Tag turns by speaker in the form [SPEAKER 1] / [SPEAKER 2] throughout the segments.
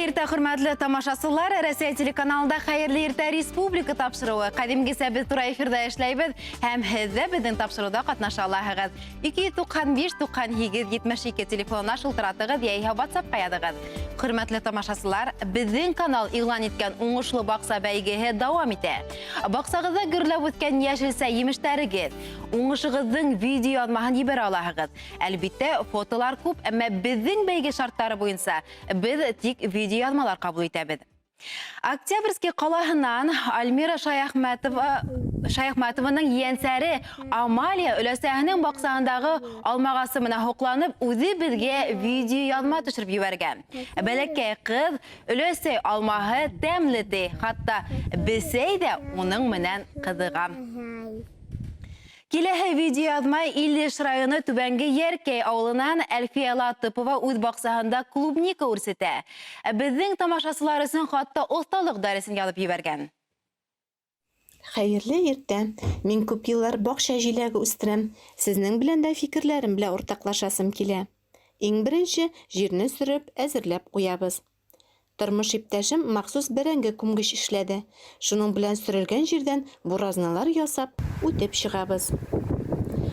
[SPEAKER 1] Хәйерле иртә, хөрмәтле тамашасылар! Рәсәй телеканалында Хәйерле иртә республика тапшырыуы. Ҡәҙимгесә беҙ тура эфирҙа эшләйбеҙ һәм һеҙ ҙә беҙҙең тапшырыуҙа ҡатнаша алаһығыҙ. 295 98 72 телефонына шылтыратығыҙ яиһә WhatsApp-ҡа яҙығыҙ. Хөрмәтле тамашасылар, беҙҙең канал иғлан иткән уңышлы баҡса бәйгеһе дауам итә. Баҡсағыҙҙа гөрләп үҫкән йәшелсә емештәрегеҙ, уңышығыҙҙың видеояҙмаһын ебәрә алаһығыҙ. Әлбиттә, фотолар күп, әмма беҙҙең бәйге шарттары буйынса беҙ тик видеояҙмалар ҡабул итәбеҙ. Октябрьский ҡалаһынан Альмира Шаяхмәтова Шаяхмәтованың ейәнсәре Амалия өләсәһенең баҡсаһындағы алмағасы менән һоҡланып, үҙе беҙгә видеояҙма төшөрөп ебәргән. Бәләкәй ҡыҙ өләсәй алмаһы тәмле ти, хатта бесәй ҙә уның менән ҡыҙыға. Киләһе видеояҙма Илеш районы Түбәнге Йәркәй авылынан Әлфия Латыпова үҙ баҡсаһында клубника үрсетә. Беҙҙең тамашасылар өсөн хатта оҫталыҡ дәресен яҙып ебәргән.
[SPEAKER 2] Хәерле иртә! Мин күп еллар бакча җиләге үстерәм. Сезнең белән дә фикерләрем белән уртаклашасым килә. Иң беренче җирне сөреп, әзерләп куябыз. Тормыш иптәшем махсус бәрәңге күмгеч эшләде. Шуның белән сөрелгән җирдән буразналар ясап, үтеп чыгабыз.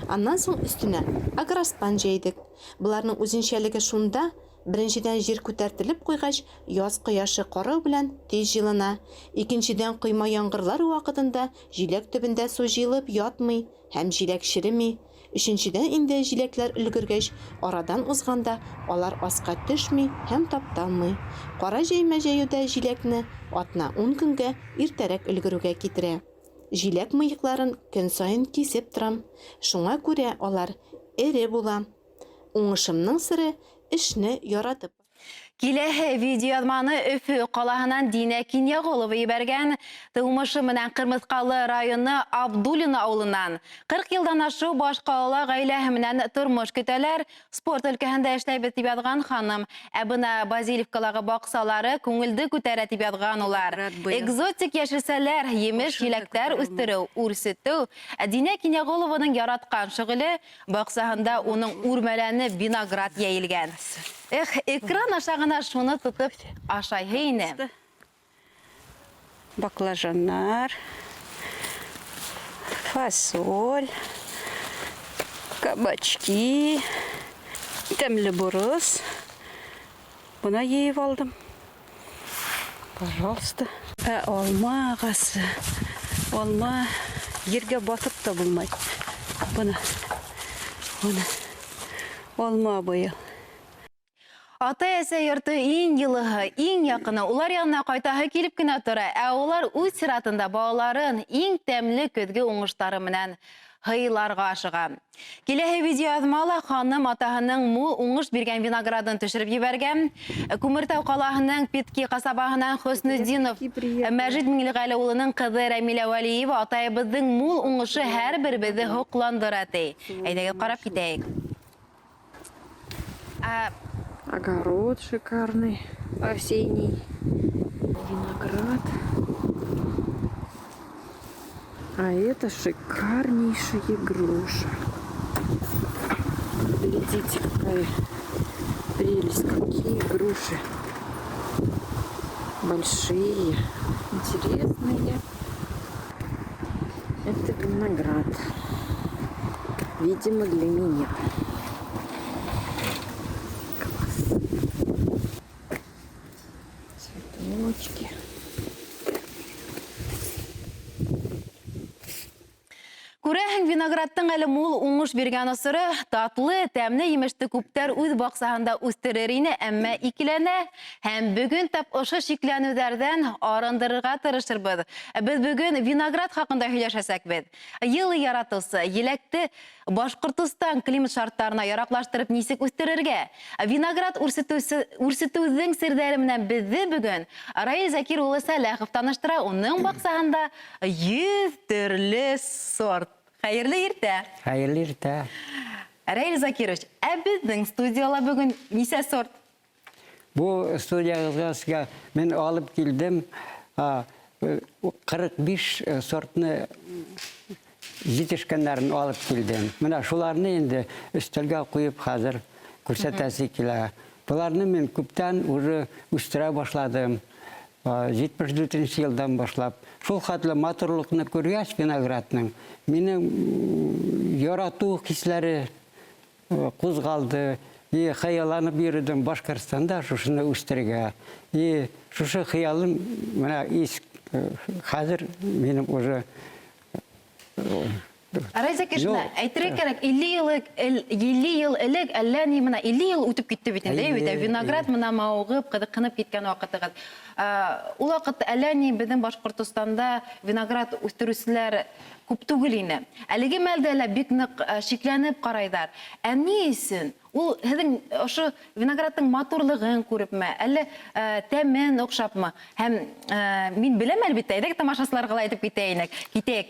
[SPEAKER 2] Аннан соң өстенә агроспан җәйдек. Боларның үзенчәлеге шунда, беренчедән, җир күтәртелеп куйгач, яз кояшы карау белән тиз җылына, икенчедән, койма яңгырлар вакытында җиләк төбендә су җыелып ятмый һәм җиләк череми. Өченчедән инде җиләкләр өлгергәч, арадан узганда алар аска төшми һәм тапталмый. Кара җәймә җәю дә җиләкне атна-ун көнгә иртәрәк өлгерүгә китерә. Җиләк мыекларын көн саен кисеп торам, шуңа күрә алар эре була. Уңышымның сере, эшне яратып.
[SPEAKER 1] Киләһе видеоязманы Өфө ҡалаһынан Динә Киньяғолова ебәргән. Тыумышы менән Ҡырмыҫҡалы районы Абдулино ауылынан. 40 йылдан ашыу баш ҡалала ғаиләһе менән тормош көтәләр. Спорт өлкәһендә эшләйбеҙ, дип яҙған ханым. Ә бына Базилевкалағы баҡсалары күңелде күтәрә, дип яҙған улар. Экзотик йәшелсәләр, емеш-еләктәр үҫтереү, үрсетеү, Динә Киньяғолованың яратҡан шөғөле. Баксаһында уның үрмәләнеп виноград йәелгән. Эх, экран аша гына шуны тотып ашайһы ине.
[SPEAKER 3] Баклажаннар, фасоль, кабачки, тәмле борыс. Бына йыйып алдым. Пожалуйста. Ә алма агасы, алма ергә батып та булмай. Бына, бына алма быел.
[SPEAKER 1] Атай-әсәй йорты иң йылыһы, иң яҡыны, улар янына ҡайтаһы килеп кенә тора, ә улар үҙ сиратында балаларын иң тәмле көҙгө уңыштары менән һыйларга ашыға. Киләһе видеоязма ла ханым атаһының мул уңыш биргән виноградын төшереп ебәргән. Күмертау ҡалаһының Питки ҡасабаһынан Хөснетдинов Мәжит Миңлеғәле улының кызы Рәмилә Вәлиева атайыбыҙҙың мул уңышы һәр беребеҙҙе һоҡландыра, ти. Әйҙәгеҙ ҡарап китәйек.
[SPEAKER 4] Огород шикарный, осенний. Виноград. А это шикарнейшая груша. Глядите, какая прелесть, какие груши. Большие, интересные. Это виноград. Видимо, для меня. Класс. Цветочки.
[SPEAKER 1] Күрәһең, виноградтың әле мул уңыш биргән осоро, татлы, тәмле емеште күптәр үҙ баҡсаһында үҫтерер ине, әммә икеләнә. Һәм бөгөн тап ошо шикләнеүҙәрҙән арындырырға тырышырбыҙ. Беҙ бөгөн виноград хаҡында һөйләшәсәкбеҙ. Йылы яратыусы еләкте Башҡортостан климат шарттарына яраҡлаштырып нисек үҫтерергә? Виноград үрсетеүсе, үрсетеүҙең серҙәре менән беҙҙе бөгөн Раил Закир улы Сәләхов таныштыра. Уның баҡсаһында 100 төрлө сорт. Хәйерле иртә!
[SPEAKER 5] Хәйерле иртә!
[SPEAKER 1] Раил Закирович, ә беҙҙең студияла бөгөн нисә сорт?
[SPEAKER 5] Бу студиягызга сезгә мин алып килдем 45 сортны җитешкәннәрен алып килдем. Менә шуларны инде өстәлгә куеп хәзер күрсәтәсе килә. Боларны мин күптән уже үстерә башладым. 74 елдан башлап. Шул хәтле матурлыкны күргәч виноградның, минем ярату хисләре кузгалды. И хыялланып йөрдем Башкортстанда шушыны үстерергә. И шушы хыялым менә хәзер минем уже.
[SPEAKER 1] Райза Кешна, әйтергә кәрәк, 50 ел 50 ел элек әллә ни менә 50 ел үтеп китте бит инде, бит виноград менә мавыгып, кызыкынып киткән вакытыгыз. Ул вакытта әллә ни безнең Башкортостанда виноград үстерүчеләр күп түгел ине. Әлеге мәлдә лә бик нык шикләнеп карайдар. Ә ни өчен? Ул һеҙҙең ошо виноградтың матурлығын күрепме, әллә тәмен оҡшапмы? Һәм мин беләм, әлбиттә, әйҙәгеҙ тамашасыларға ла әйтеп китәйек. Китәйек.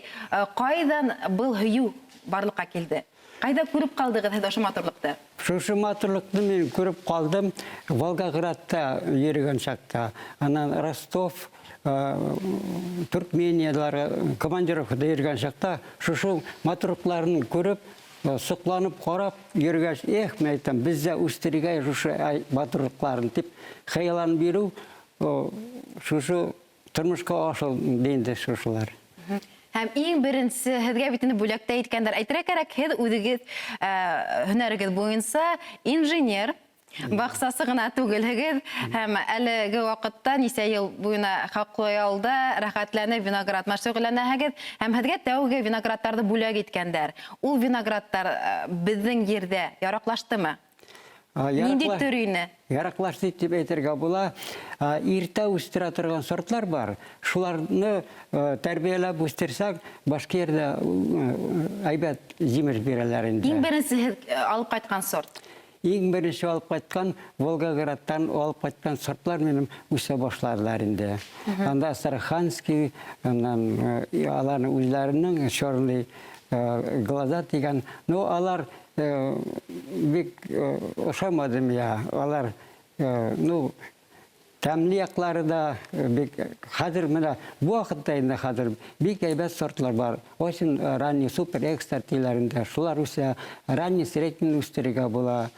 [SPEAKER 1] Ҡайҙан был һөйөү барлыҡҡа килде? Ҡайҙа күреп ҡалдығыҙ һеҙ ошо матурлыҡты?
[SPEAKER 5] Шушы матурлыҡты мин күреп ҡалдым Волгоградта йөрөгән саҡта. Анан Ростов, Туркменияларға командировкада йөрөгән саҡта шушы матурлыҡларын күреп, соҡланып ҡарап йөрөгәс, эх, мин әйтәм, беҙ ҙә үҫтерергә шушы матурлыҡларын тип хыялланып йөрөү, шушы тормошҡа ашылды инде шушылар.
[SPEAKER 1] Һәм иң беренсе һеҙгә бит инде бүләк тә иткәндәр. Әйтергә кәрәк, һеҙ үҙегеҙ һөнәрегеҙ буйынса инженер, баҡсасы ғына түгелһегеҙ. Һәм әлеге ваҡытта нисә йыл буйына хаҡлы ялда рәхәтләнеп виноград менән шөғөлләнәһегеҙ. Һәм һеҙгә тәүге виноградтарҙы бүләк иткәндәр. Ул виноградтар беҙҙең ерҙә яраҡлаштымы? Ниндәй төр ине?
[SPEAKER 5] Яраҡлашты тип әйтергә була. Иртә үҫтерә торған сортлар бар. Шуларны тәрбиәләп үҫтерсәк, башҡа ерҙә әйбәт емеш бирәләр инде.
[SPEAKER 1] Иң беренсе һеҙ алып ҡайтҡан сорт?
[SPEAKER 5] Иң беренсе алып ҡайтҡан Волгоградтан алып ҡайтҡан сортлар минең үҫә башланылар инде. Анда Астраханский, анан аларның үҙләренең черный глаза тигән. Ну, алар бик ошамады миңа. Алар, ну, тәмле яҡлары да бик хәҙер менә бу ваҡытта инде хәҙер бик әйбәт сортлар бар. Очень ранний супер экстра тиләр инде. Шулар үсә, ранний средний үҫтерергә була.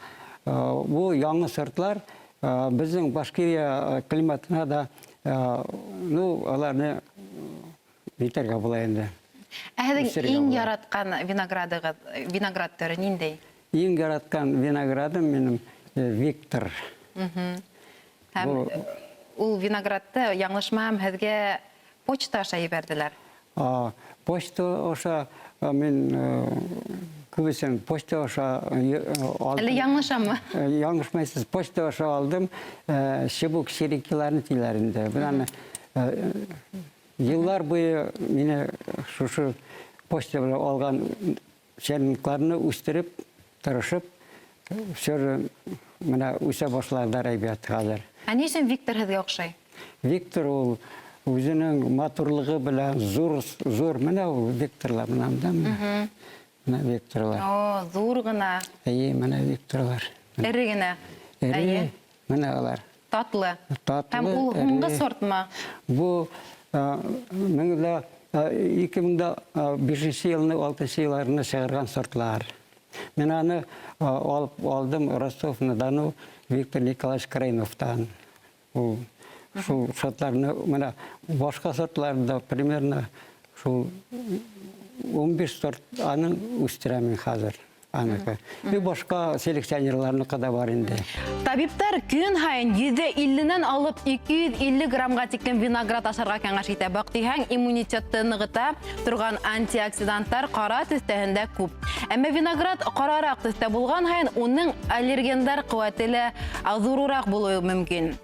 [SPEAKER 5] Бу яңы сортлар беҙҙең Башкирия климатына да, ну, аларны итергә була инде.
[SPEAKER 1] Ә һеҙҙең иң яратҡан виноградығыҙ, виноград төрө ниндәй?
[SPEAKER 5] Иң яратҡан виноградым минең Виктор.
[SPEAKER 1] Һәм ул виноградты, яңылышмаһам, һеҙгә почта аша ебәрҙеләр.
[SPEAKER 5] Почта аша мин күбесен почта аша алдым.
[SPEAKER 1] Әллә яңылышаммы?
[SPEAKER 5] Яңылышмайсыз, почта аша алдым. Чыбык черекиләрне тиләр инде. Менә йыллар буйы мине шушы почта белән алган черникларны үстереп, тырышып, все же менә үсә башладылар әйбәт хәзер.
[SPEAKER 1] Ә ни өсөн Виктор һеҙгә оҡшай?
[SPEAKER 5] Виктор ул үзенең матурлығы белән зур, зур менә ул Викторлар менә монда менә. Менә Викторлар.
[SPEAKER 1] О, зур ғына.
[SPEAKER 5] Әйе, менә Викторлар.
[SPEAKER 1] Эре генә.
[SPEAKER 5] Эре, менә алар.
[SPEAKER 1] Татлы.
[SPEAKER 5] Татлы.
[SPEAKER 1] Һәм ул һуңғы сортмы?
[SPEAKER 5] Бу 2005 елны, 6 елларында чыгарган сортлар. Мин аны алып алдым Ростов-на-Дону Виктор Николаевич Крайновтан. Ул шул сортларны, менә башка сортларда примерно шул 15 сорт аның үстерәм мин хәзер. Аныкы. И башка селекционерларныкы да бар инде.
[SPEAKER 1] Табиптар көн һайын 150-нән алып 250 граммга тиклем виноград ашарға кәңәш итә. Баҡтиһәң, иммунитетты нығыта торған антиоксиданттар ҡара төҫтәһендә күп. Әммә виноград ҡарараҡ төҫтә булған һайын уның аллергендар ҡеүәте лә ҙурыраҡ булыуы мөмкин.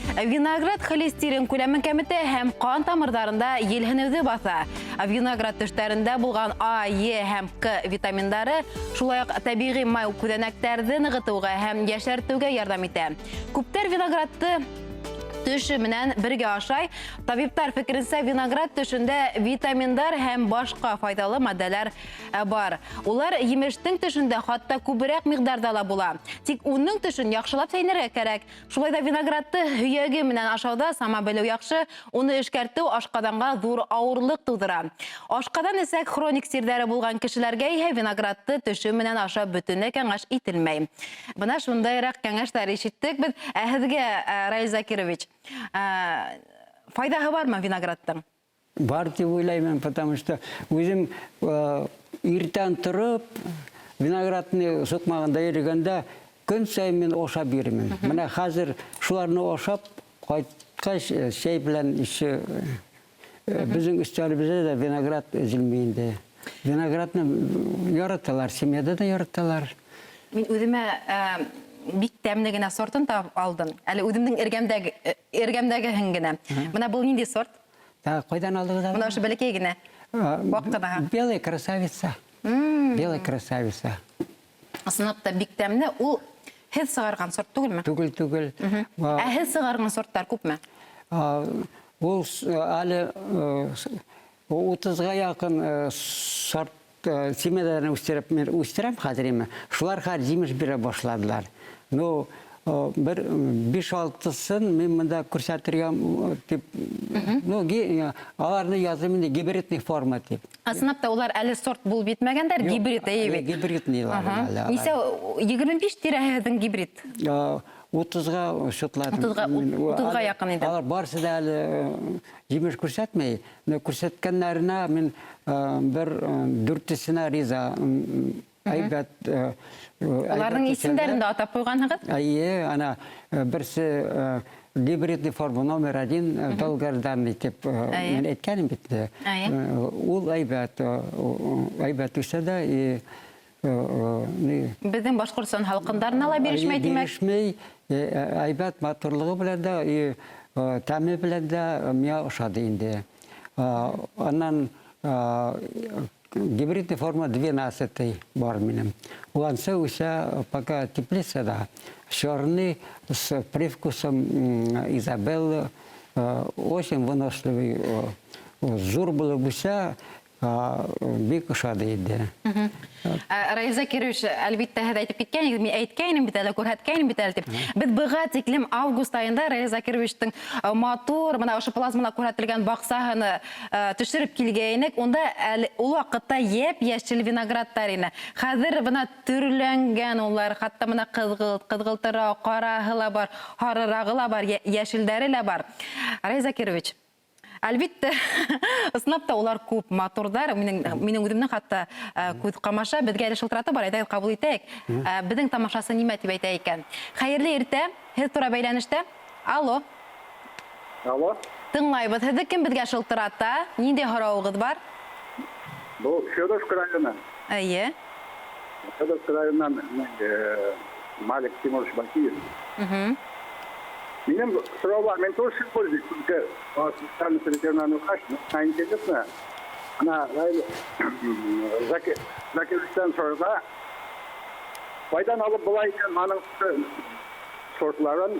[SPEAKER 1] Виноград холестерин күләмен кәметә һәм ҡан тамырҙарында елһенеүҙе баҫа. Виноград төштәрендә булған А, Е һәм К витаминдары шулай уҡ тәбиғи май күҙәнәктәрҙе нығытыуға һәм йәшәртеүгә ярҙам итә. Күптәр виноградты төше менән бергә ашай. Табиптар фекеренсә, виноград төшендә витаминдар һәм башҡа файҙалы матдәләр бар. Улар емештең төшөндә хатта күберәк миҡдарҙа ла була. Тик уның төшөн яҡшылап сәйнәргә кәрәк. Шулай ҙа виноградты һөйәге менән ашауҙа сама белеү яҡшы, уны эшкәртеү ашҡаҙанға ҙур ауырлыҡ тыуҙыра. Ашҡаҙан эсәк хроник сирҙәре булған кешеләргә иһә виноградты төшө менән ашау бөтөнләй кәңәш ителмәй. Бына шундайыраҡ кәңәштәр ишеттек беҙ. Ә һеҙгә, Раил Закирович, файҙаһы бармы виноградтың?
[SPEAKER 5] Бар тип уйлаймын, потому что үҙем иртән тороп виноградный суҡмағында йөрөгәндә көн сайын мин ашап йөрөймөн. Бына хәҙер шуларны ашап ҡайтҡас сәй белән еще беҙҙең өҫтәлебеҙҙә лә виноград өҙөлмәй инде. Виноградны яраталар, семьяда да яраталар.
[SPEAKER 1] Мин үҙемә бик тәмле генә сортын табып алдым. Әле үҙемдең эргәмдәге эргәмдәгеһен генә. Бына был ниндәй сорт?
[SPEAKER 5] Так, ҡайҙан алдығыҙ әле?
[SPEAKER 1] Бына ошо бәләкәй генә. Ваҡ ҡына.
[SPEAKER 5] Белая красавица. Белая красавица.
[SPEAKER 1] Ысынлап та бик тәмле. Ул һеҙ сығарған сорт түгелме?
[SPEAKER 5] Түгел, түгел.
[SPEAKER 1] Ә һеҙ сығарған сорттар күпме?
[SPEAKER 5] Ул әле 30-ға яҡын сорт семьяларын үҫтереп, мин үҫтерәм хәҙер инде. Шулар хәҙер емеш бирә башладылар. Ну, бер 5-6-сын мин бында күрһәтергә тип, ну, аларны яҙҙым инде гибридный форма тип.
[SPEAKER 1] Ысынлап та улар әле сорт булып етмәгәндәр, гибрид әйе бит.
[SPEAKER 5] Гибридныйлар әле.
[SPEAKER 1] Нисә 25 тирәһе һеҙҙең гибрид?
[SPEAKER 5] 30-ға шутладым.
[SPEAKER 1] 30-ға яҡын иде.
[SPEAKER 5] Алар барысы да әле емеш күрһәтмәй. Но күрһәткәндәренә мин бер дүртесенә риза. Әйбәт.
[SPEAKER 1] Уларҙың исемдәрен дә атап ҡуйғанһығыҙ?
[SPEAKER 5] Әйе, ана берсе гибридный форма номер 1 долгожданный тип мин әйткәнем бит. Ул әйбәт, әйбәт үсә дә и
[SPEAKER 1] Беҙҙең Башҡортостан һалҡындарына ла бирешмәй, тимәк.
[SPEAKER 5] Бирешмәй, әйбәт матурлығы белән дә, тәме белән дә миңа ошады инде. Аннан гибридный форма 12 бар минем. Ул ансы үсә пока теплицада. Черный с привкусом Изабеллы, очень выносливый, зур булып үсә, бик ошады инде.
[SPEAKER 1] Раил Закирович, әлбиттә, һеҙ әйтеп киткән, мин әйткәйнем бит әле, күрһәткәйнем бит әле тип. Беҙ быға тиклем август айында Раил Закировичтың матур, бына ошо плазмала күрһәтелгән баҡсаһын төшөрөп килгәйнек. Унда әле ул ваҡытта йәп-йәшел виноградтар ине. Хәҙер бына төрләнгән улар, хатта бына ҡыҙғылт, ҡыҙғылтыраҡ, ҡараһы ла бар, һарырағы ла бар, йәшелдәре лә бар. Раил Закирович, әлбиттә, ысынлап та улар күп матурҙар. Минең үҙемдең хатта күҙ ҡамаша. Беҙгә әле шылтыратыу бар, әйҙәгеҙ ҡабул итәйек. Беҙҙең тамашасы нимә тип әйтә икән? Хәйерле иртә, һеҙ тура бәйләнештә. Алло.
[SPEAKER 6] Алло.
[SPEAKER 1] Тыңлайбыҙ. Һеҙҙе кем беҙгә шылтырата? Ниндәй һорауығыҙ бар?
[SPEAKER 6] Был Федоровск районы.
[SPEAKER 1] Эйе.
[SPEAKER 6] Федоровск районынан Малик Тимурович Бакиев. Минең һорау бар, мин тоже сельхозник, только специальность ветеринарный врач, но интересно, она Закировичтан сорарға, ҡайҙан алып була икән аның сортларын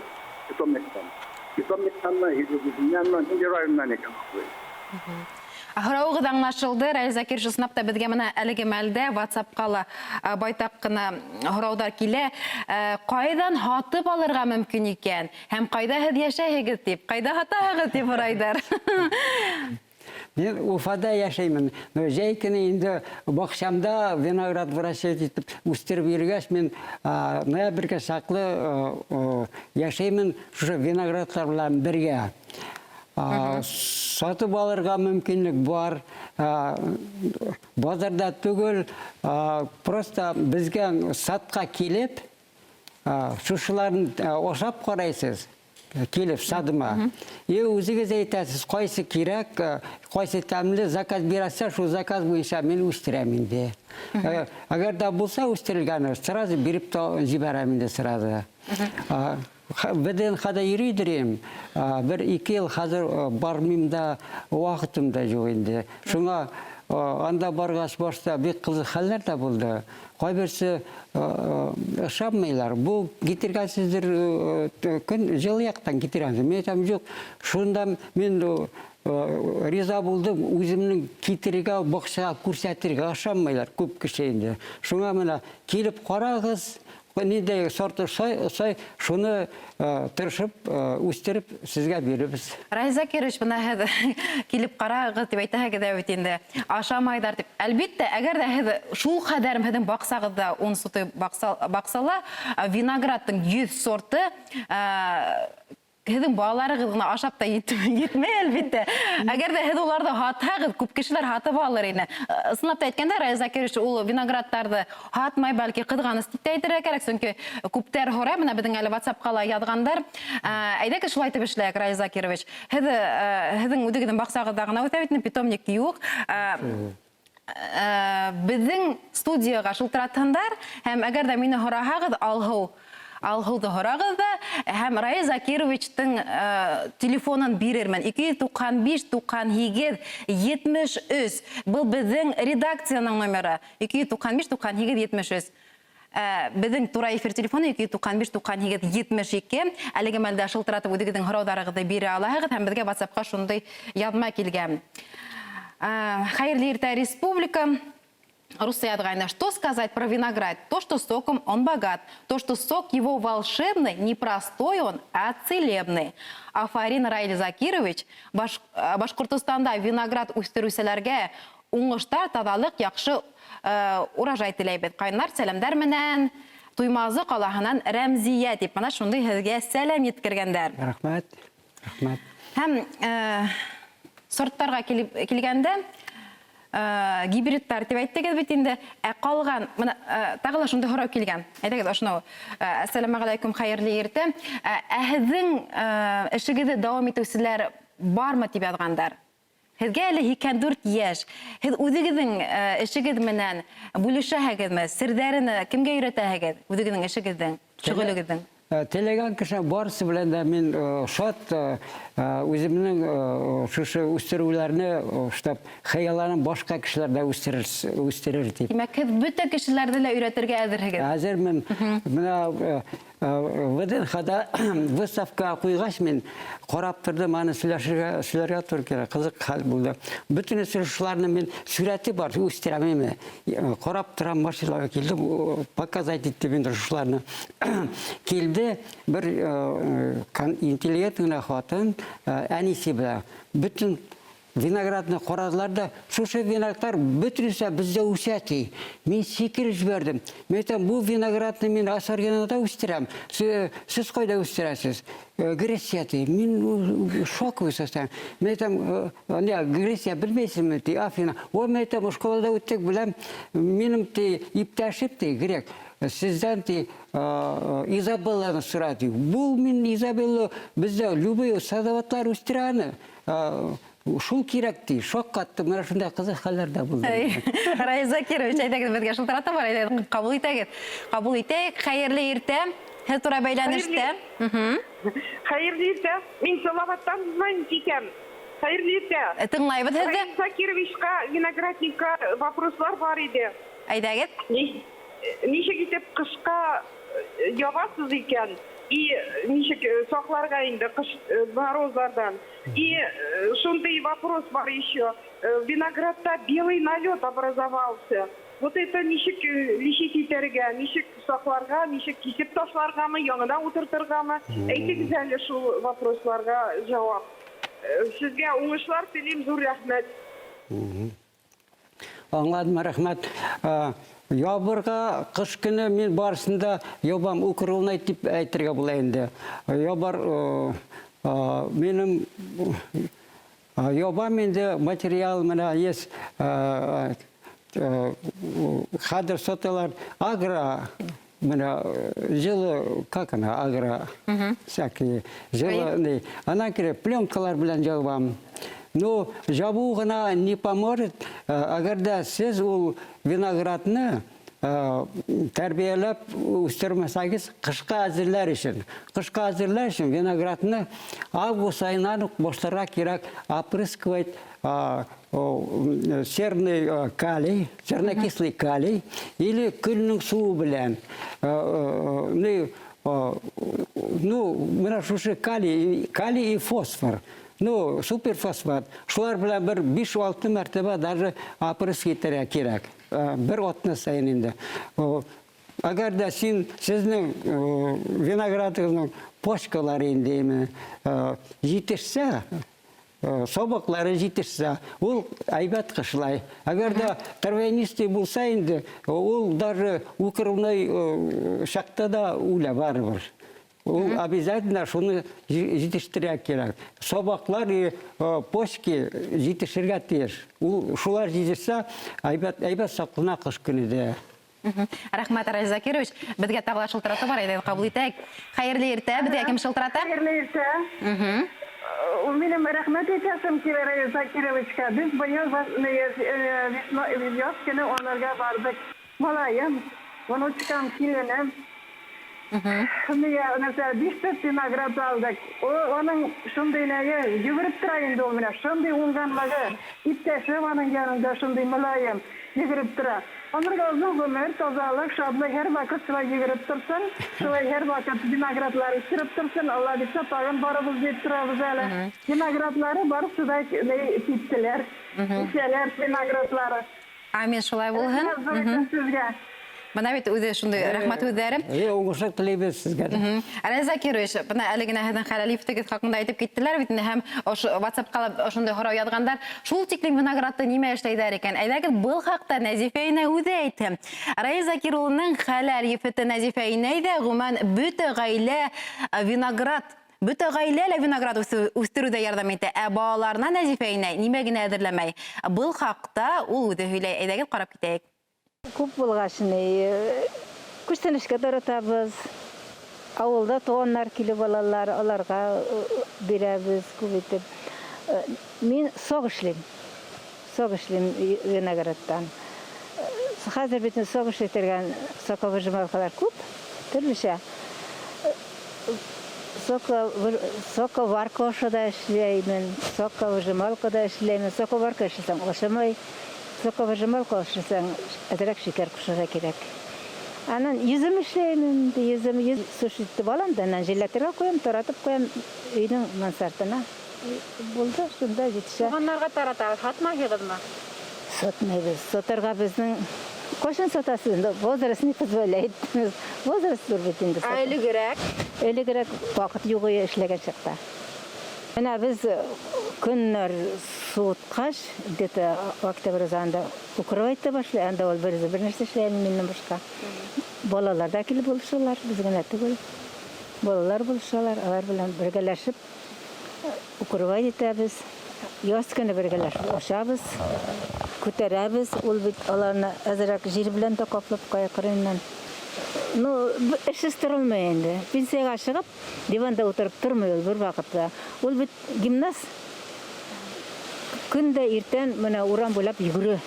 [SPEAKER 6] питомниктан. Питомниктанмы, или ниндәй районнан икән?
[SPEAKER 1] Һорауығыҙ аңлашылды. Раил Закирович, ысынлап та беҙгә бына әлеге мәлдә WhatsApp-ҡа ла байтаҡ ҡына һорауҙар килә. Ҡайҙан һатып алырға мөмкин икән? Һәм ҡайҙа һеҙ йәшәйһегеҙ тип, ҡайҙа һатаһығыҙ тип һорайҙар.
[SPEAKER 5] Мин Уфада йәшәймен. Но жәй көнө инде баҡсамда виноград выращивать итеп үҫтереп йөрөгәс, мин ноябргә саҡлы йәшәймен шушы виноградлар белән бергә. Сатып алырға мөмкинлек бар. Базарда түгел, просто беҙгә садҡа килеп, шушыларын ашап ҡарайһыҙ. Килеп садыма. И үҙегеҙ әйтәһегеҙ, ҡайсы кәрәк, ҡайсы тәмле заказ бирәһегеҙ, шул заказ буйынса мин үҫтерәм инде. Әгәр ҙә булһа үҫтерелгәне, сразу биреп тә ебәрәм инде сразу. ВДНХ-да йөрөйҙөр инем. Бер ике йыл хәҙер бармайым да, ваҡытым да юҡ инде. Шуңа Анда баргач башта бик кызык хәлләр дә булды. Кайберсе ышанмыйлар. Бу китергәнсездер, көн җылы яктан китергәнсез. Мин әйтәм, юк. Шунда мин риза булдым, үземнең китерергә, бакчага күрсәтергә ышанмыйлар күп кеше инде. Шуңа менә килеп карагыз, нинди сорты ошай, шуны тырышып үстереп сезгә бирербез.
[SPEAKER 1] Раил Закирович, бына һеҙ килеп ҡарағыҙ тип әйтәһегеҙ ҙә бит инде. Ашамайҙар тип. Әлбиттә, әгәр ҙә һеҙ шул ҡәҙәр һеҙҙең баҡсағыҙҙа 10 сотый баҡсала виноградтың 100 сорты һеҙҙең балаларығыҙ ғына ашап та етмәй, әлбиттә. Әгәр ҙә һеҙ уларҙы һатһағыҙ, күп кешеләр һатып алыр ине. Ысынлап та әйткәндә, Раил Закирович ул виноградтарҙы һатмай, бәлки ҡыҙғаныс тип тә әйтергә кәрәк, сөнки күптәр һорай, бына беҙҙең әле WhatsApp-ҡа ла яҙғандар. Әйҙәгеҙ шулай итеп эшләйек, Раил Закирович. Һеҙ һеҙҙең үҙегеҙҙең баҡсағыҙҙа ғына үҫә бит, питомник юҡ. Беҙҙең студияға шылтыратһындар, һәм әгәр ҙә мине һораһағыҙ, Алһыуҙы һорағыҙ ҙа, һәм Раил Закировичтың телефонын бирермен. 295 98 73. Был беҙҙең редакцияның номеры. 295 98 73. Беҙҙең тура эфир телефоны 295 98 72. Әлеге мәлдә шылтыратып үҙегеҙҙең һорауҙарығыҙҙы бирә алаһығыҙ, һәм беҙгә WhatsApp-ҡа шундай яҙма килгән. Хәйерле иртә, республика. Русия яҙғайны. Что сказать про виноград? То, что соком он богат. То, что сок его волшебный, не простой он, а целебный. Афарин, Раиль Закирович, Башҡортостанда виноград үҫтереүселәргә уңыштар, таҙалыҡ, яҡшы урожай теләйбеҙ. Ҡайнар сәләмдәр менән Туймазы ҡалаһынан Рәмзиә тип бына шундай һеҙгә сәләм еткергәндәр.
[SPEAKER 5] Рәхмәт, рәхмәт.
[SPEAKER 1] Һәм сорттарға килгәндә, гибридтар тип әйттегеҙ бит инде. Ә ҡалған, бына тағы ла шундай һорау килгән. Әйҙәгеҙ, ошоно. Әссәләмәғәләйкүм, хәйерле иртә. Ә һеҙҙең эшегеҙҙе дауам итеүселәр бармы тип яҙғандар. Һеҙгә әле 84 йәш. Һеҙ үҙегеҙҙең эшегеҙ менән бүлешәһегеҙме? Серҙәрен кемгә өйрәтәһегеҙ? Үҙегеҙҙең эшегеҙҙең, шөғөлөгөҙҙөң?
[SPEAKER 5] Теләгән кеше барысы белән дә мин шат, үземнең шушы үстереүләрне, штаб хыялларын башка кешеләр дә үстерер дип.
[SPEAKER 1] Тимәк, һеҙ бөтә кешеләрҙе лә өйрәтергә әҙерһегеҙ?
[SPEAKER 5] Әҙермен. Менә ВДНХ-да выставка куйгач, мин карап тордым, аны сөйләргә туры килә. Кызык хәл булды. Бөтенесе шуларны мин сүрәте бар, үстерәм име. Карап торам, машиналарга килдем, показать иттем инде шуларны. Килде бер интеллигент генә хатын, әнисе белән. Бөтен виноградны карадылар да, шушы виноградлар бөтенесе бездә үсә ди. Мин сикереп җибәрдем. Мин әйтәм, бу виноградны мин Асаргинада үстерәм. Сез кайда үстерәсез? Греция ди. Мин шоковый состояние. Мин әйтәм, не, Греция белмәйсезме ди, Афина. О, мин әйтәм, школада үттек, беләм. Минем ди иптәшем ди, грек. Сездән ди, Изабелланы сора ди. Бу мин Изабелла бездә любой садоводлар үстерә аны. Шул кирәк ди, шок катты. Менә шундай кызык хәлләр дә булды.
[SPEAKER 1] Әй, Раил Закирович, әйдәгеҙ, беҙгә шылтыратып бар, әйдәгеҙ, ҡабул итәгеҙ. Ҡабул итәйек. Хәйерле иртә. Һеҙ тура бәйләнештә.
[SPEAKER 7] Хәйерле иртә. Мин Салаваттан звонить итәм. Хәйерле иртә.
[SPEAKER 1] Тыңлайбыҙ һеҙҙе.
[SPEAKER 7] Раил Закировичҡа, виноградникка вопрослар бар иде.
[SPEAKER 1] Әйдәгеҙ.
[SPEAKER 7] Ничек итеп ҡышҡа ябасыз икән? И ничек саҡларға инде ҡыш морозлардан? И шундай вопрос бар еще. Виноградта белый налет образовался. Вот это ничек лечить итәргә, ничек саҡларға, ничек кисеп ташларғамы, яңынан ултыртырғамы? Әйтегеҙ әле шул вопросларға жауап. Сезгә уңышлар телим, ҙур рәхмәт.
[SPEAKER 5] Аңладым, рәхмәт. Ябырға ҡыш көнө мин барысын да ябам, укрывной дип әйтергә була инде. Ябар, минем, ябам инде материал менә есть, хәҙер саталар агро, менә җылы, как она, агро, всякие җылы, не, ана кирәк, пленкалар белән ябам. Но жабу гына не поможет, әгәр дә сез ул виноградны Тәрбиәләп үҫтермәһәгеҙ, ҡышҡа әҙерләр өсөн. Ҡышҡа әҙерләр өсөн виноградны август айынан уҡ башларға кәрәк опрыскивать серный калий, сернокислый калий или көлнең суы белән. Ну, менә шушы калий, калий и фосфор. Ну, суперфосфат. Шулар белән бер 5-6 мәртәбә даже опрыск итергә кирәк. Бер атна сайын инде. Әгәр дә син сезнең виноградыгызның почкалары инде җитешсә, сабаклары җитешсә, ул әйбәт кышлай. Әгәр дә травянистый булса инде, ул даже укрывной чакта да үлә барыбер. Ул обязательно шуны җитештерергә кирәк. Сабаклар и почки җитешергә тиеш. Ул шулар җитешсә, әйбәт әйбәт саклана кыш көне дә.
[SPEAKER 1] Рәхмәт, Раил Закирович. Беҙгә тағы ла шылтыратыу бар, әйҙәгеҙ ҡабул итәйек. Хәйерле иртә, беҙгә кем шылтырата?
[SPEAKER 8] Хәйерле иртә. Минең рәхмәт әйтәсем килә Раил Закировичка. Беҙ быйыл яҙ көнө анарға барҙыҡ. Малайым, внучкам, киленем. Нәрсә, биш төп виноград алдыҡ. Уның шундай нәге, йүгереп тора инде ул менә, шундай уңганлығы, иптәше уның янында шундай мөлаем, йүгереп тора. Анарға оҙон ғүмер, тазалыҡ, шатлыҡ, һәр ваҡыт шулай йүгереп торһон, шулай һәр ваҡыт виноградлар үҫтереп торһон, Алла бирһә, тағын барыбыҙ дип торабыҙ әле. Виноградлары барыһы да киттеләр, үҫәләр виноградлары.
[SPEAKER 1] Амин, шулай булһын.
[SPEAKER 8] Рәхмәт ҙур һеҙгә.
[SPEAKER 1] Бына бит үҙе шундай рәхмәт һүҙҙәре.
[SPEAKER 5] Уңышлыҡ теләйбеҙ һеҙгә дә.
[SPEAKER 1] Раил Закирович, бына әле генә һеҙҙең хәләл ефетегеҙ хаҡында әйтеп киттеләр бит инде, һәм ошо WhatsApp-ҡа ла ошондай һорау яҙғандар. Шул тиклем виноградты нимә эшләйҙәр икән? Әйҙәгеҙ, был хаҡта Нәзифә инәй үҙе әйтһен. Раил Закир улының хәләл ефете Нәзифә инәй ҙә, ғөмүмән, бөтә ғаилә виноград, бөтә ғаилә лә виноград үҫтереүҙә ярҙам итә. Ә балаларына Нәзифә инәй нимә генә әҙерләмәй. Был хаҡта ул үҙе һөйләй. Әйҙәгеҙ, ҡарап китәйек.
[SPEAKER 3] Күп булғас, ни, күстәнәскә таратабыҙ. Ауылда туғандар килеп алалар, аларға бирәбеҙ күп итеп. Мин сок эшләйем. Сок эшләйем виноградтан. Хәҙер бит сок эшләтергән соковыжималкалар күп, төрлөсә. Соковарка аша да эшләймен, соковыжималка да эшләймен. Соковарка эшләсәң ашамай, соковыжималка эшләсәң әҙерәк шикәр ҡушырға кәрәк. Анан йөҙөм эшләйем инде, йөҙөм сушить итеп алам да, анан желатинға ҡуям, таратып ҡуям өйҙөң мансардына. Булды, шунда етешә.
[SPEAKER 1] Туғандарға таратабыҙ, һатмайһығыҙмы?
[SPEAKER 3] Сатмайбыҙ. Сатырға беҙҙең ҡасан сатасыз инде, возраст не позволяет. Возраст ҙур бит инде.
[SPEAKER 1] Ә элегерәк?
[SPEAKER 3] Элегерәк ваҡыт юҡ эшләгән саҡта. Бына беҙ көннәр суытҡас, где-то октябрь азағында укрывать итә башлай, анда ул бер үҙе бер нәрсә эшләй минән башҡа. Балалар ҙа килеп булышалар, беҙ генә түгел. Балалар булышалар, алар белән бергәләшеп укрывать итәбеҙ. Яҙ көнө бергәләшеп ашабыҙ, күтәрәбеҙ. Ул бит аларны әҙерәк җир белән дә ҡаплап ҡуя ҡырыйынан. Ну, эшһеҙ торолмай инде. Пенсияға сығып, диванда ултырып тормай ул бер ваҡытта. Ул бит гимнаст. Көн дә иртән менә урам буйлап йүгерә,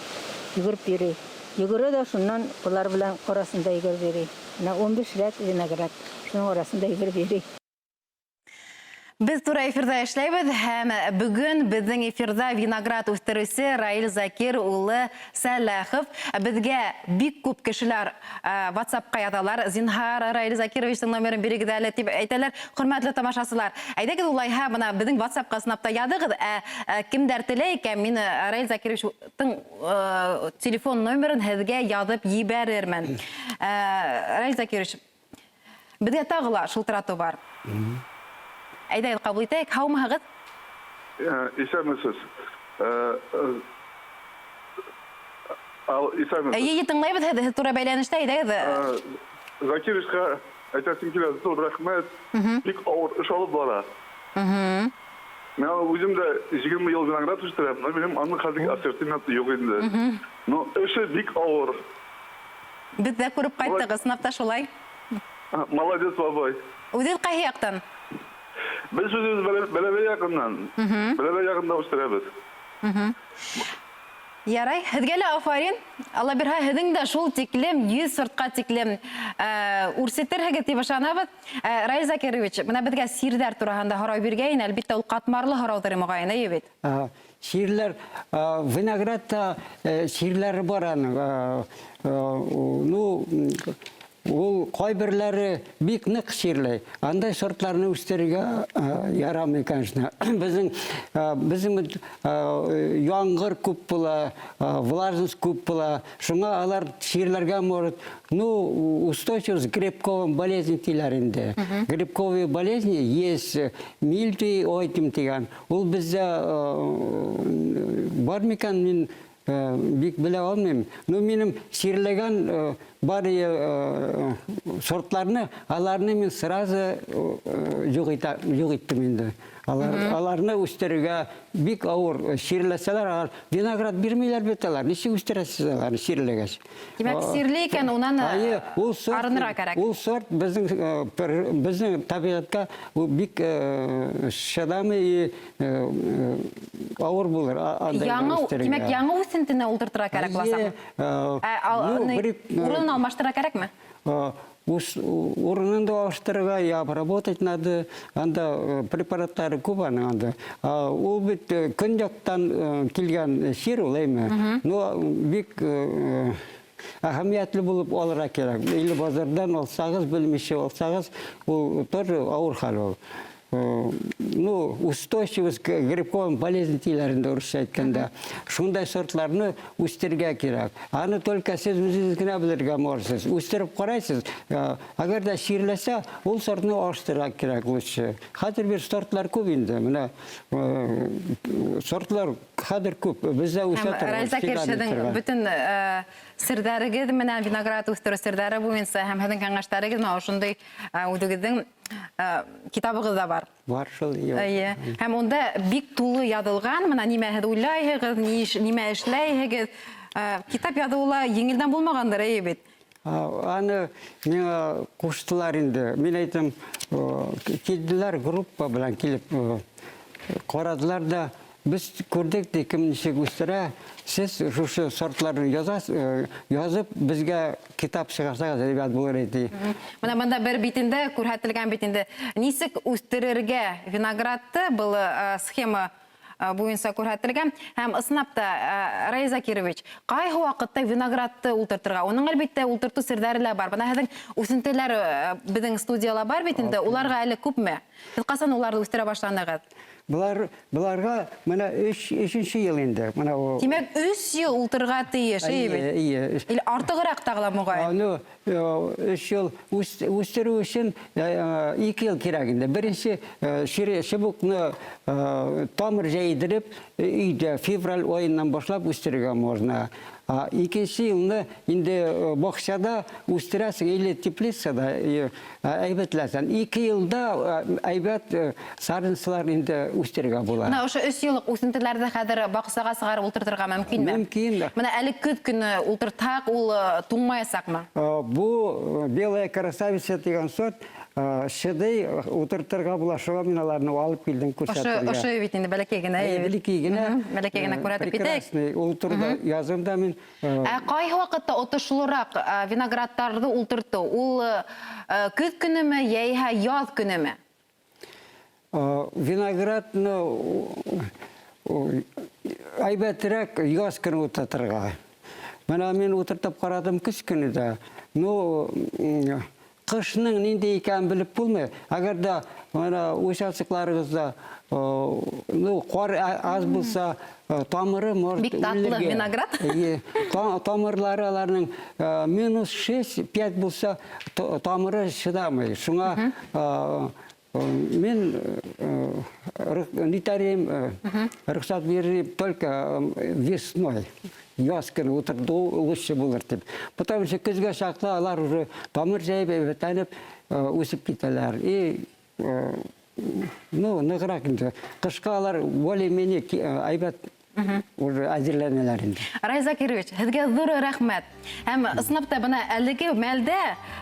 [SPEAKER 3] йүгереп йөрөй. Йүгерә ҙә шуннан улар белән араһында йүгереп йөрөй. Менә 15 рәт виноград. Шуның араһында йүгереп йөрөй.
[SPEAKER 1] Беҙ тура эфирҙа эшләйбеҙ һәм бөгөн беҙҙең эфирҙа виноград үҫтереүсе Раил Закир улы Сәләхов. Беҙгә бик күп кешеләр WhatsApp-ҡа яҙалар. Зинһар, Раил Закировичтың номерын бирегеҙ әле тип әйтәләр. Хөрмәтле тамашасылар, әйҙәгеҙ улайһа, бына беҙҙең WhatsApp-ҡа ысынлап та яҙығыҙ. Кемдәр теләй икән, мин Раил Закировичтың телефон номерын һеҙгә яҙып ебәрермен. Раил Закирович, беҙгә тағы ла шылтыратыу бар. Әйҙәгеҙ, ҡабул итәйек. Һаумыһығыҙ?
[SPEAKER 9] Иҫәнмеһегеҙ. Ал, иҫәнмеһегеҙ.
[SPEAKER 1] Эйе, тыңлайбыҙ һеҙҙе, һеҙ тура бәйләнештә, әйҙәгеҙ.
[SPEAKER 9] Закировичҡа әйтәсем килә, ҙур рәхмәт. Бик ауыр эш алып бара. Мин үҙем дә 20 йыл виноград үҫтерәм, но минең аның хәҙерге ассортименты юҡ инде. Но эше бик ауыр.
[SPEAKER 1] Беҙ ҙә күреп ҡайттыҡ, ысынлап та шулай.
[SPEAKER 9] Молодец, бабай.
[SPEAKER 1] Үҙегеҙ ҡайһы яҡтан?
[SPEAKER 9] Беҙ үҙебеҙ Бәләбәй яғынан. Бәләбәй яғында үҫтерәбеҙ.
[SPEAKER 1] Ярай, һеҙгә лә афарин. Алла бирһә, һеҙҙең дә шул тиклем 100 сортҡа тиклем үрсетерһегеҙ тип ышанабыҙ. Раил Закирович, бына беҙгә сирҙәр тураһында һорау биргәйен, әлбиттә, ул ҡатмарлы һорауҙыр, моғайын, эйе бит?
[SPEAKER 5] Сирләр, виноградта сирләре бар аның. Ну, ул кайберләре бик нык чирләй. Андай сортларны үстерергә ярамый, конечно. Безнең бит яңгыр күп була, влажность күп була. Шуңа алар чирләргә может. Ну, устойчивость к грибковым болезням диләр инде. Грибковые болезни есть, мильдью, оидиум дигән. Ул бездә бар микән, мин бик белә алмыйм. Ну, минем чирләгән бар сортларны, аларны мин сразу юк иттем инде. Аларны үстерергә бик авыр. Чирләсәләр, алар виноград бирмиләр бит алар. Ничек үстерәсез аларны чирләгәч?
[SPEAKER 1] Димәк, сирле икән, унан
[SPEAKER 5] Әйе, ул сорт,
[SPEAKER 1] арынырга кәрәк.
[SPEAKER 5] Ул сорт безнең табигатькә ул бик чыдамы и авыр булыр андай
[SPEAKER 1] Яңы,
[SPEAKER 5] үстерергә.
[SPEAKER 1] димәк, яңы үсентене ултыртырга кәрәк буласакмы?
[SPEAKER 5] Әйе,
[SPEAKER 1] Ә,
[SPEAKER 5] ну,
[SPEAKER 1] урынын алмаштырырга кәрәкме?
[SPEAKER 5] Урынын да алыштырырга и обработать надо. Анда препаратлары күп аның анда. Ул бит көньяктан килгән чир ул, әйме? Но бик әһәмиятле булып алырга кирәк. Или базардан алсагыз, белмичә алсагыз, ул тоже авыр хәл ул. Ну, устойчивость к грибковым болезням диләр инде урысча әйткәндә. Шундай сортларны үстерергә кирәк. Аны только сез үзегез генә белергә можесез. Үстереп карайсыз, әгәр дә чирләсә, ул сортны алыштырырга кирәк лучше. Хәзер бер сортлар күп инде. Менә сортлар хәзер күп. Бездә үсә
[SPEAKER 1] Һәм
[SPEAKER 5] торган,
[SPEAKER 1] Раил Закир,
[SPEAKER 5] всегда
[SPEAKER 1] сезнең
[SPEAKER 5] үсә торган.
[SPEAKER 1] бөтен серҙәрегеҙ менән виноград үҫтереү серҙәре буйынса һәм һеҙҙең кәңәштәрегеҙ менән ошондай үҙегеҙҙең китабығыҙ ҙа бар.
[SPEAKER 5] Бар шул, юк.
[SPEAKER 1] Эйе. Һәм унда бик тулы яҙылған, бына нимә һеҙ уйлайһығыҙ, нимә эшләйһегеҙ. Китап яҙыуы ла еңелдән булмағандыр, эйе бит?
[SPEAKER 5] Аны миңа ҡуштылар инде. Мин әйтәм, килделәр группа белән килеп, ҡарадылар да, без күрҙек ти, кем нисек үҫтерә, сез шушы сортларны язып, безгә китап сығарсағыҙ, әйбәт булыр ине.
[SPEAKER 1] Бына бында бер битендә күрһәтелгән бит инде. Нисек үҫтерергә виноградты, был схема буйынса күрһәтелгән. Һәм ысынлап та, Раил Закирович, ҡайһы ваҡытта виноградты ултыртырға? Уның әлбиттә ултыртыу серҙәре лә бар. Бына һеҙҙең үҫентеләр, беҙҙең студияла бар бит инде. Уларға әле күпме? Һеҙ ҡасан уларҙы үҫтерә башланығыҙ?
[SPEAKER 5] Быларға бына өсөнсө йыл инде. Бына ул
[SPEAKER 1] Тимәк, өс йыл ултырырға тейеш, эйе бит?
[SPEAKER 5] Эйе, эйе.
[SPEAKER 1] Или артығыраҡ тағы ла моғайын?
[SPEAKER 5] Ну, өс йыл үҫтереү өсөн, ике йыл кәрәк инде. Беренсе, чыбыҡны, тамыр йәйҙереп, өйҙә февраль айынан башлап үҫтерергә можно. Икенсе йылны инде, баҡсала үҫтерәсең или теплицала, әйбәтләсәң. Ике йылда, әйбәт, саженцылар инде үҫтерергә була.
[SPEAKER 1] Бына ошо өс йыллыҡ үҫентеләрҙе хәҙер баҡсаға сығарып ултыртырға мөмкинме?
[SPEAKER 5] Мөмкин.
[SPEAKER 1] Бына әле көҙ көнө ултыртһаҡ, ул, туңмаясаҡмы?
[SPEAKER 5] Бу белая красавица тигән сорт, шыдый ултыртырға була. Шуға мин аларны алып килдем күрсәтергә.
[SPEAKER 1] Ошо бит инде бәләкәй генә,
[SPEAKER 5] Әйе,
[SPEAKER 1] әйе бит.
[SPEAKER 5] бәләкәй генә.
[SPEAKER 1] Бәләкәй генә күрһәтеп китәйек.
[SPEAKER 5] Прекрасный. Ул турыда язым да мин.
[SPEAKER 1] Ә ҡайһы ваҡытта отошлораҡ, виноградтарҙы ултыртыу? Ул, көҙ көнөмө, йәйһә яҙ көнөмө?
[SPEAKER 5] Виноградны әйбәтерәк яҙ көнө ултыртырға. Бына мин ултыртып ҡарадым көҙ көнө дә. Ну, ҡышның ниндәй икәнен белеп булмай. Әгәр дә бына участокларығыҙҙа, ну, ҡар аҙ булһа, тамыры может
[SPEAKER 1] Бик татлы
[SPEAKER 5] үлергә.
[SPEAKER 1] виноград.
[SPEAKER 5] Эйе, тамырлары аларның, минус шесть, пять булһа, тамыры сыҙамай. Шуңа, мин, нитәрем, рөхсәт биреп только весной. Яҙ көнө ултыртыу лучше булыр тип. Потому что көҙгә саҡлы алар уже тамыр йәйеп, әйбәтләнеп, үҫеп китәләр. И, ну, нығыраҡ инде. Ҡышҡа алар более-менее әйбәт Уже әҙерләнәләр инде.
[SPEAKER 1] Рай Закирович, һеҙгә ҙур рәхмәт. Һәм ысынлап та бына әлеге мәлдә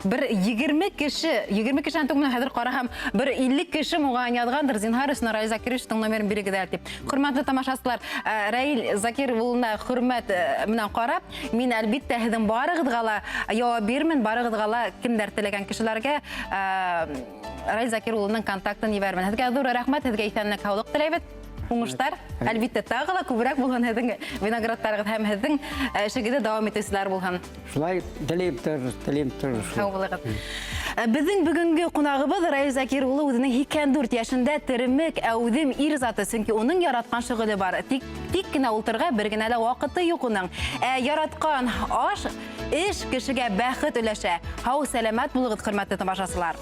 [SPEAKER 1] бер 20 кеше, 20 кешенән түгел, менә хәҙер ҡараһам, бер 50 кеше моғайын яҙғандыр, зинһар өсөн Раил Закировичтың номерын бирегеҙ әле тип. Хөрмәтле тамашасылар, э, Раил Закир улына хөрмәт э, менән ҡарап, мин әлбиттә һеҙҙең барығыҙға ла яуап бирмен, барығыҙға ла кемдәр теләгән кешеләргә э, Раил Закир улының контактын ебәрмен. Һеҙгә ҙур рәхмәт, һеҙгә иҫәнлек, һаулыҡ теләйбеҙ. Уңыштар, әлбиттә, тағы ла күберәк булһын һеҙҙең виноградтарығыҙ һәм һеҙҙең э, эшегеҙҙе дауам итеүселәр булһын.
[SPEAKER 5] Шулай теләйем тор, теләйем тор.
[SPEAKER 1] Һау булығыҙ. Э, Беҙҙең бөгөнгө ҡунағыбыҙ Раил Закир улы үҙенең 84 йәшендә теремек, әүҙем ир заты, сөнки уның яратҡан шөғөлө бар. Тик тик кенә ултырырға бер генә лә ваҡыты юҡ уның. Ә яратҡан аш, эш кешегә бәхет өләшә. Һау сәләмәт булығыҙ, хөрмәтле тамашасылар.